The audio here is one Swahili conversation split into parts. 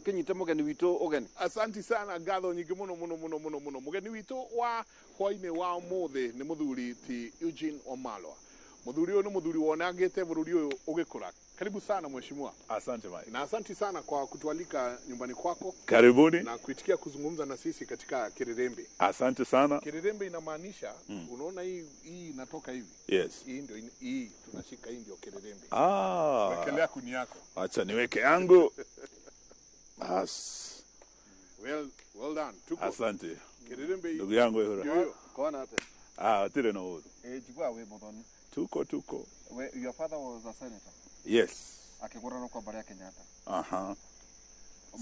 Tũkĩnyite mũgeni witũ ũgeni. Asanti sana, ngatho nyingĩ mũno mũno mũno mũno mũno. Mũgeni witũ wa hwainĩ wa ũmũthĩ nĩ mũthuri ti Eugene Wamalwa. Mũthuri ũyũ nĩ mũthuri wonangĩte bũrũri ũyũ ũgĩkũra. Karibu sana, mheshimiwa. Asante, Mike. Na asanti sana kwa kutualika nyumbani kwako Karibuni. Na kuitikia kuzungumza na sisi katika Kirerembe. Asante sana. Kirerembe inamaanisha, unaona hii inatoka hivi. Hii ndio hii tunashika, hii ndio Kirerembe. Ah, Wekelea kuni yako. Acha niweke yangu. As. Well done. Tuko. Asante. Kirerembe hii. Ndugu yangu Ehura. Ndio hiyo. Kona ate. Ah, tire na uhuru. Eh, jigua we muthoni. Tuko tuko. We, your father was a senator. Yes. Akigurana kwa bara ya Kenyatta. Aha.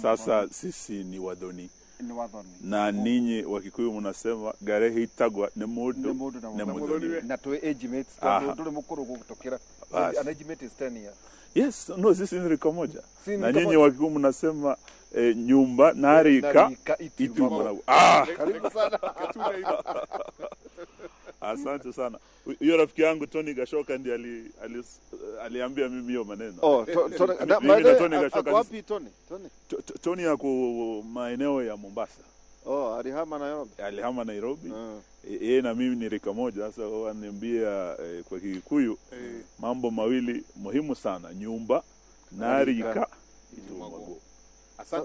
Sasa sisi ni Wathoni. Ni Wathoni. Na ninyi Wakikuyu mnasema garehe itagwa ni mundu Nĩ mũndũ na ni mũthoni. muthoni. Na twĩ age mates Aha. tondũ ndũrĩ mũkũrũ gũtũkĩra. Basi. An age mate is 10 years. Yes, no, sisi ni rika moja. Si ni Na rika nyinyi moja. Wakikuyu mnasema nyumba na rika Na rika itiuma. itiuma. Ah, Karibu sana. Katuna hivi. Asante sana. Hiyo rafiki yangu Tony Gashoka ndiye aliambia mimi hiyo maneno. Oh, Mimi by the na way, Tony Gashoka ako wapi Tony? Tony? Tony ako maeneo ya Mombasa. Oh, alihama Nairobi. Alihama Nairobi. Mm. Yeye na mimi ni rika moja. Sasa waniambia kwa Kikuyu mambo mawili muhimu sana, nyumba na Na rika. rika itumago. Asante.